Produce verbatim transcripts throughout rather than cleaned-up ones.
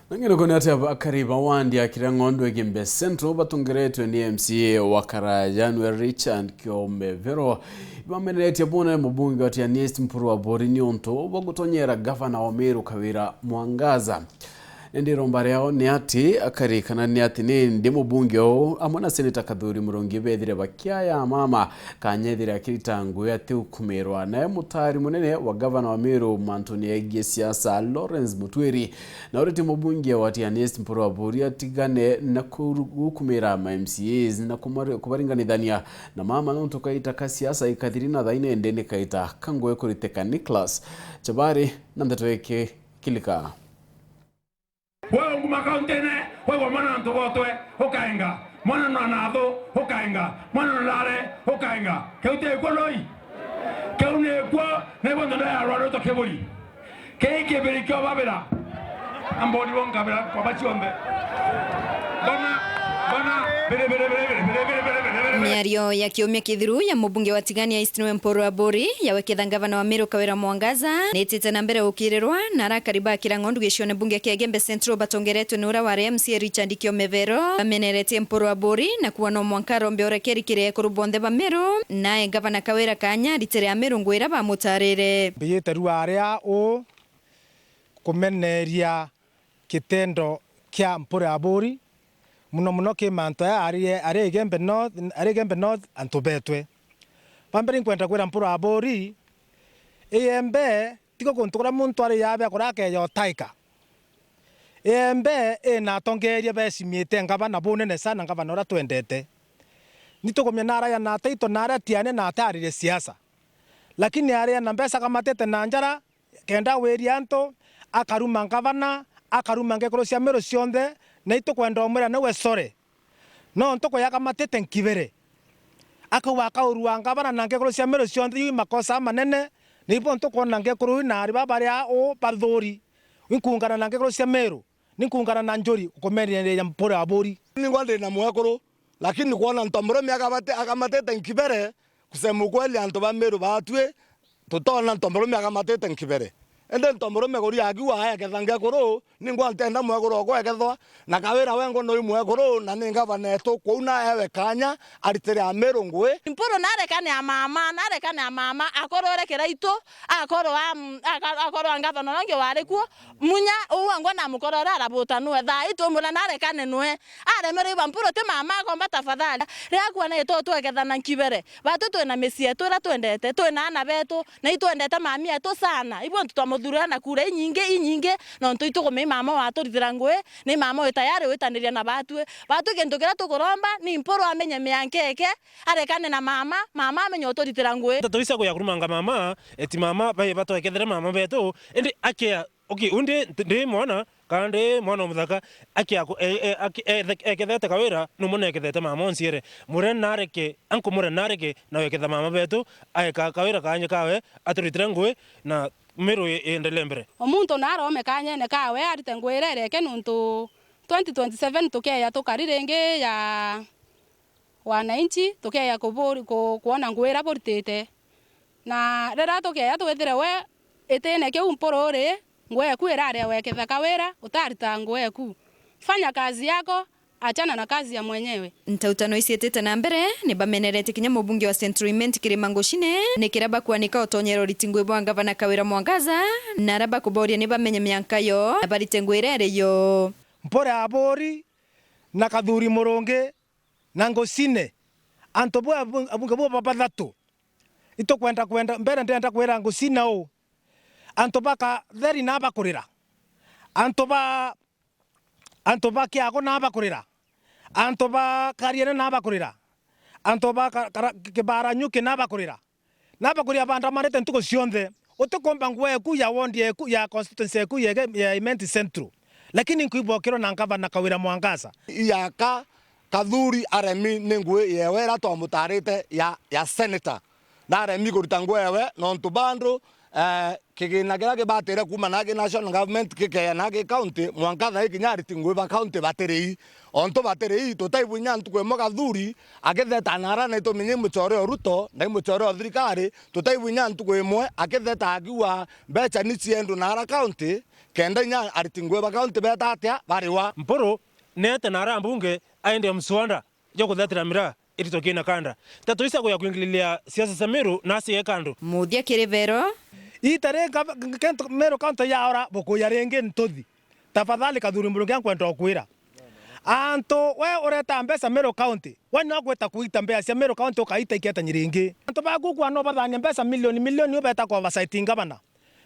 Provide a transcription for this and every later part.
Na ngiruko ni ati abakari ba wandi ya Kirang'ondu Igembe Central batongeretwe ni M C A wa Karaja nwe Richard Kiomevero bameneretie bwone mubunge wa Tiania East Mpuru Aburi ni untu bwa gutonyera gavana wa Meru Kawira Mwangaza. Indi iromba riao ni ati akari kana ni ati ni ndi mubunge uu amwe na Seneta Kathuri Murungi bethire bakiaya mama kanya ethire akirita ngugi ati ukumirwa. Nae mutari munene wa gavana wa Meru mantuni egie siasa Lawrence Mutwiri na uriti mubunge wa Tiania East Mpuru Aburi atigane na kuru-, gukumira ma M C As na kumari-, kubaringanithania na mama nontu kaita ka siasa ikathiri na thaine indi ni kaita ka ngugi kuritika. Nicholas Chabari na ndeto iki kilika. Wewe unguma kaunti-ini, wewe mwana na ntugotwe, ukaenga. Mwana na nathu, ukaenga. Mwana na ndare, ukaenga. Keu ti gikuo noi? Keu ni gikuo, na ibo ntondo ya rwaro to kiburi. Kei kibiri kio babira. Amboni bo nkabira kwa bacionthe. Bona, bona, bere, bere, bere. Miario ya kiumia kithiru ya mubunge wa Tigania East nwe Mpuru Aburi ya weketha ngavana wa Meru Kawira Mwangaza nitite na mbere gukirirwa na arakari ba Kirang'ondu gicione bunge kia Igembe Central batongeretwe ni uria wari M C A Richard Kiomevero bameneretie Mpuru Aburi na kuwa no mwanka arombe urekeri kiri ekuru bonthe ba Meru nae gavana Kawira kanya aritere Ameru ngugi iria bamutarire. Mbijite rua aria uu kumeneria kitendo kia Mpuru Aburi, muno muno ki mantu aya ari, ari Igembe North, ari Igembe North antu betwe. Ba mbere inkwenda kwira Mpuru Aburi, Igembe tiko kuntu kuria muntu ari yabe akora akeja utaika. Igembe ina atongeria becimite ngavana bunene sana, ngavana uria twendete. Ni tukumenya naraja na ataito na aria tiane na atarire siasa. Lakini aria na mbeca akamatite na njara, kenda wiria antu, akaruma ngavana, akaruma ngekuru cia Meru cionthe, na itukwenda umwira niwe sore. Nontu kuya akamatite nkibere. Akauga akaurua ngavana na ngekuru cia Meru cionthe, iu i makosa amanene, na ibo ntukwona ngekuru iu na ari ba baria uu bathuri. Inkungana na ngekuru cia Meru, ninkungana na njuri kumeneria Mpuru Aburi. Ningwa ndi na mwekuru, lakini kwona ntomurume akamate-, akamatite nkibere, kusema ukweli antu ba Meru batwi, tutona ntomurume akamatite nkibere. Indi ntomurume kuria akiwa aeketha ngekuru, ningwa ntenda mwekuru okwa ekethwa, na Kawira wengwa noi mwekuru, na ni ngavana etu, kwou na ewe kanya aritire Ameru ngugi. Mpuru narekane a mama, narekane a mama, akorore kiraitu, akorwa, aka-, akorwa ngavana uria ungi wari kuo, Munya uu wengwa namukorore arabuta nwe, thaa ii twimwira narekane nwe. Aremerwe iba Mpuru ti mama akomba tafadhali. Riria akuona itu twekethana nkibere. Batu twina micii yetu iria twendete, twina aana betu, na itwendete mami yetu sana. Ibo ntu twamuthurira na kura inyingi, inyingi, nontu itukumenya mama waturitira ngugi, ni mama wi tayari gwitaniria na batwi. Batwi kintu kiria tukuromba, ni Mpuru amenye mianka eke, arekane na mama, mama amenye uturitira ngugi. Nteto icia kuya kurumanga mama, eti mama, bai batwekethere mama betu, indi akia Okay, undi ndi mwana, kana ndi mwana o muthaka, aki aku-, e-, e-, aki-, e-, ekethete Kawira, numwe nekethete mama onciere. Mure nareke, anku mure nareke, na weketha mama betu, aeka Kawira kanye kawe, aturitire ngugi, na Meru i-, iendelee mbere. O muntu narome kanyene kawe, arite ngugi iria ireke, nuntu twenty twenty-seven tukeya tukari ringi ya wananchi, tukeya kuburi-, ku-, kwona ngugi iria buritite. Na riria tukeya twithire we itine kiu Mpuru uri, ngugi eku iraria weketha Kawira, utarita ngugi eku. Fanya kazi yako, achana na kazi ya mwenyewe. Ntautano icietete na mbere, ni bameneretie kinya mubunge wa Central Imenti Kirima Ngucine, ni kiria bakwanika utonyera uriti ngugi bwa ngavana Kawira Mwangaza, na aria bakuboria ni bamenye mianka yo, na barite ngugi iria iri yo. Mpuru Aburi na Kathuri Murungi na Ngucine, antu bo abu-, abunge bo babathatu, itukwenda kwenda, mbere ndenda kwira Ngucine uu, antu ba Katheri na bakurira, antu ba, antu ba Kiagu na bakurira, antu ba Kariene na bakurira, antu ba ka-, kara-, Kibara Nyuki na bakurira. Nabakuria bandamanite ntuku cionthe, utikumba ngugi eku ya ward eku, ya constituency eku ya, ya Imenti Central, lakini nkwibokirwa na ngavana Kawira Mwangaza. Yaka Kathuri aremi ni ngugi yewe iria twamutarite ya, ya senator. Naremi kurita ngugi yewe nontu bandu, eh, kigina kiria kibatire kuuma na ki national government gikeya na ki county, mwanka thaa ii kinya ariti ngugi ba county batiri ii. Ontu batiri ii, tutaigua inya ntuku imwe Kathuri akitheta nara na itumenye i muchore o Ruto na i muchore o thirikari, tutaigua inya ntuku imwe akitheta akiuga mbecha ni ciendwa nara county, Kenda inya ariti ngugi ba kaunti beta atia bariwa. Mpuru neete na ara mbunge aende mswada jwa kuthatira miraa irito kina kanda. Nteto ici akuya kuingililia siasa cia Meru na aciige kando. Muthia kiri Vero. Ita ri nka-, nka-, kento Meru kaunti yaora bukuya ringi ntuthi. Tafadhali Kathuri Murungi nkwenda ukwira. Antu we ureta mbeca Meru kaunti. We no gwita kuita mbeca cia Meru kaunti ukaita iketa nyiringi. Antu baku kwa no bathania mbeca milioni milioni ubeta kwa oversight ngavana.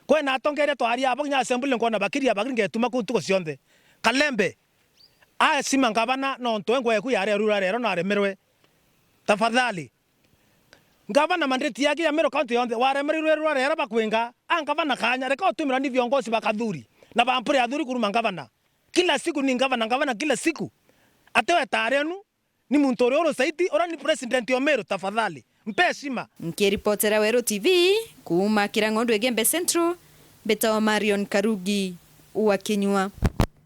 Kwina atongeria twaria abo kinya assembly nkona bakiria bakiri ngetuma kuu ntuku cionthe. Kalembe, aesima ngavana nontu engwa eku yari arura rero na aremerwe. Tafadhali. Ngavana mandriti yake ya Meru kaunti yonthe, waremerirwe rura rero bakwinga, a ngavana kanya, reka utumira ni viongozi ba Kathuri, na bampure athuri kuruma ngavana. Kila siku ni ngavana, ngavana kila siku. Ate wetare nu, ni muntu uri uru saiti, ura ni president o Meru, tafadhali. Mpe heshima. Nkiripotera Weru T V, kuuma Kirang'ondu Igembe Central, mbitawa Marion Karugi wa Kinyua.